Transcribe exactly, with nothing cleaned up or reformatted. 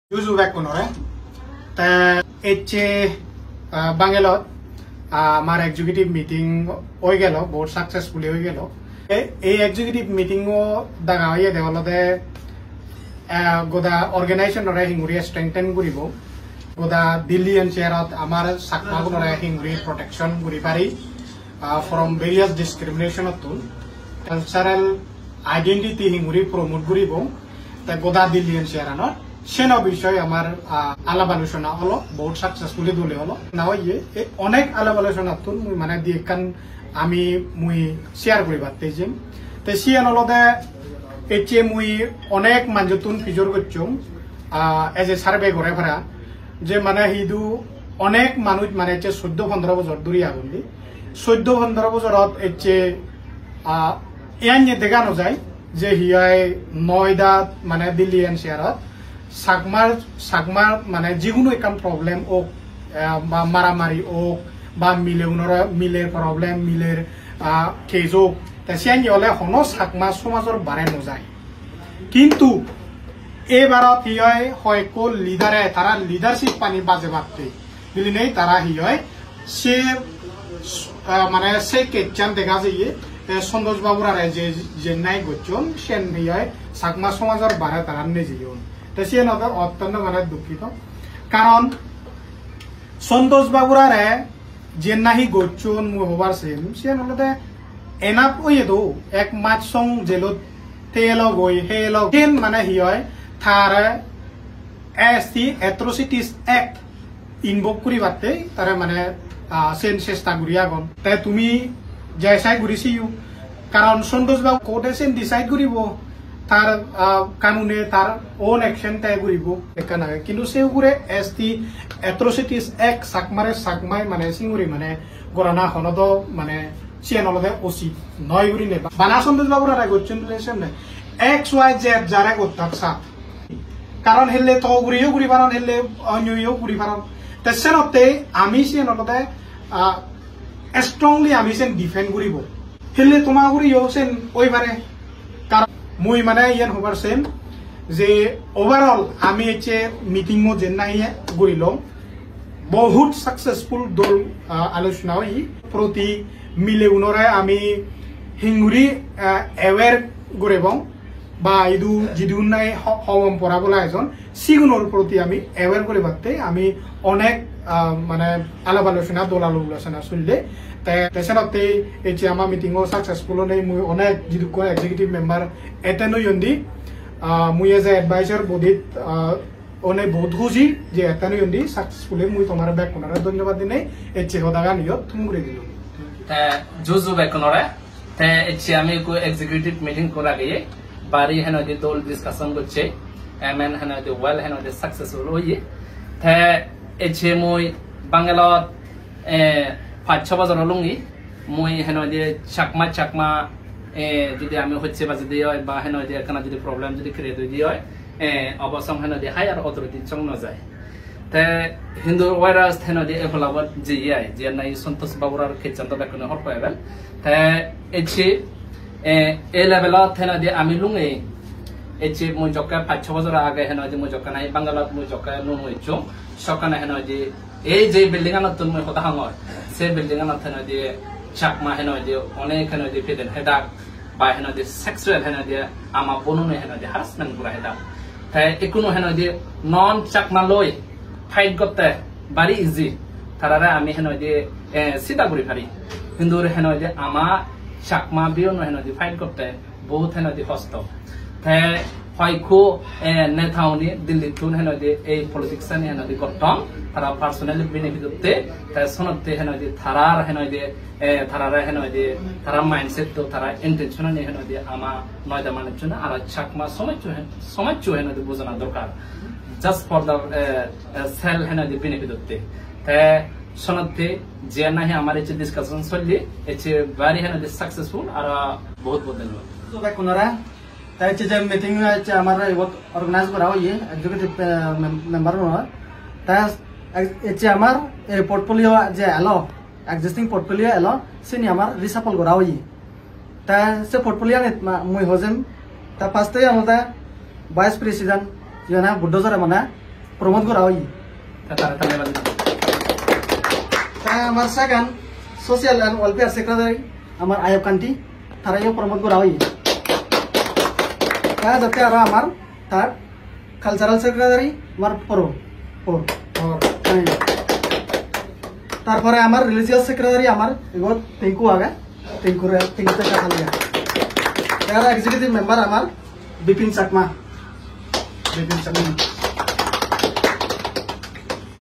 Juju bekkunore. Te ecche, ah, Bangalore, ah, amar executive meeting oi gelo, bohut successfully oi gelo. E-, ei executive meeting o daga oyede olode, ah, goda organization ore hinguri strengthen guribo, goda Delhi N C R ot amar Chakma gunore hinguri protection guri pari, ah, from various discrimination ottun, cultural identity hinguri promote guribo, te goda Delhi N C R anot, seno bishoye amar, ah, alap alochona olo, bohut successfully dole olo. Na oye, e onek alap alochonattun mui mane di ekkan ami mui share guribatte jem. Te siyan olode ecche mui onek manjottun pijor gocchong, ah, as a survey gore para, je mane hidu onek manuj mane ecche soddo pondro bojor dhuri agon di. Soddo pondro bojorot ecche, ah, iyan ye dega no jai je hi oi Noida mane Delhi N C R ot Chakma, Chakma mane jiguno ekkan problem ok, ah, ba maramari ok, ba mile unore mile problem, miler, ah, case ok, te siyan ye ole hono Chakma somajor bare no jai. Kintu ebarot hi oi, hoyekko leader-e tara leadership ani bajebatte bilinei tara hi oi, se, ah, mane se case-an dega jeye, te Santosh Babu are je, je nai gocchon, sen hi oi, Chakma somajor bare tara nejeyon. Te siyen ode ottonto mane dukkito. Karon Santosh Babu are je nahi gocchon mui hobar sem, siyen olode enough oye do, ek maj song jelot telogoi, helogoi. Siyen mane hi oi, tare S T Atrocities Act invoke guribatte tare mane, ah, sen chesta guri agon. Te tumi jai sai guri siyo. Karon Santosh Babu court-e sen decide guribo. Tar, ah, kanune tar own action te guribo. Ekkan age. Kintu se ugure S T Atrocities Act Chakmare Chakmai mane singuri mane gorana hono do mane siyan olode usit noi gurine. Bana Santosh Babu are gocchon bile semne. X Y Z jare gottak sat. Karon helle to guriyo guri paron, helle onyoyo guri paron. Te senotte ami siyen olode, ah, strongly ami sen defend guribo. Helle toma guriyo sen oi pare. Karon mui mane iyen hobar sem je overall ami ecche meeting mo jen nahi gurilong, bohut successful dol, ah, alochona oi. Proti mile unore ami hinguri, ah, aware guribong. Ba idu jidun nai ho-, hobom pora bola ejon, sigunor proti ami aware guribatte ami onek, ah, mane alap alochona, dol alap alochona solle. Te, te senotte ecche ama meeting o successful onei mui onek jidukkun executive member attend oyondi. Ah, mui as a advisor bodit, ah, onei bohut huji je attend oyondi successfully. Mui tomare bekkunore dhonnobad dinei ecche hodagan iyot thum guri dilung. Te juju bekkunore. Te ecche ami ekku executive meeting ekku lageye, bari henoide dol discussion gocche, M N henoide well henoide successful oye. Te ecche mui Bangalore, eh, pach chho bojor olungi, mui henoide Chakma, Chakma, eh, jodi ami hocche bajedi oi, ba henoide ekkana jodi problem jodi create oide oi, eh, obosong henoide higher authority song no jai. Te hintu virus te nodi e polabot jeye ai, jiyan nahi Santosh Babur ar Kechan to bekkune hor pebel. Te ecche, eh, ei level-ot te nodi ami lunge, ecche mui jokke pach chho bojor age he nodi mui jokke nahi Bangalore mui jokke lunge eccho, sokkene he nodi ei je building-anottun mui hoda hongor, se building-anot he nodi Chakma he nodi onek he nodi peden hedak, ba he nodi sexual he nodi ama bonune he nodi harassment gora hedak. Te ikkunu he nodi non Chakma loi fight gotte bari easy. Tarare ami he nodi, eh, sida guri pari. Hintu he nodi ama Chakma biyun he nodi fight gotte bohut he nodi hosto. Te hoyekko, eh, neta uni Delhi tun he nodi ei politics ani he nodi gotton. Tara personal benefit otte, te sonotte he nodi tarar he nodi eh, tarare he nodi, tara mindset to, tara intention ani he nodi ama noida manuchun aro Chakma somajcho he, somajcho he nodi bujana dorkar. Just for the, eh, eh, self he nodi benefit otte. Te sonotte je nahi amar ecche discussion solli, ecche bari he nodi successful aro bohut bohut dhonnobad. To bekkunore, te ecche je meeting ecche amar ibot organize gora oye, executive, eh, mem-, member unor. Te ecche amar ei portfolio je elo, existing portfolio elo, sini amar reshuffle gora oye. Te se portfolio anit ma-, mui hojem, te first e olode Vice President, jiyane Buddhajore mane, promote gora oye. Te tare tale bajei. Te amar second social and welfare secretary amar Ayub Kanti, tareyo promote gora oye. Te jatte aro amar third cultural secretary amar Poro. Por. Por. Hei. Tarpore amar religious secretary amar igot Tinku age. Tinku re, Tinku te ka khali age. Te aro executive member amar Bipin Chakma. Bipin Chakma.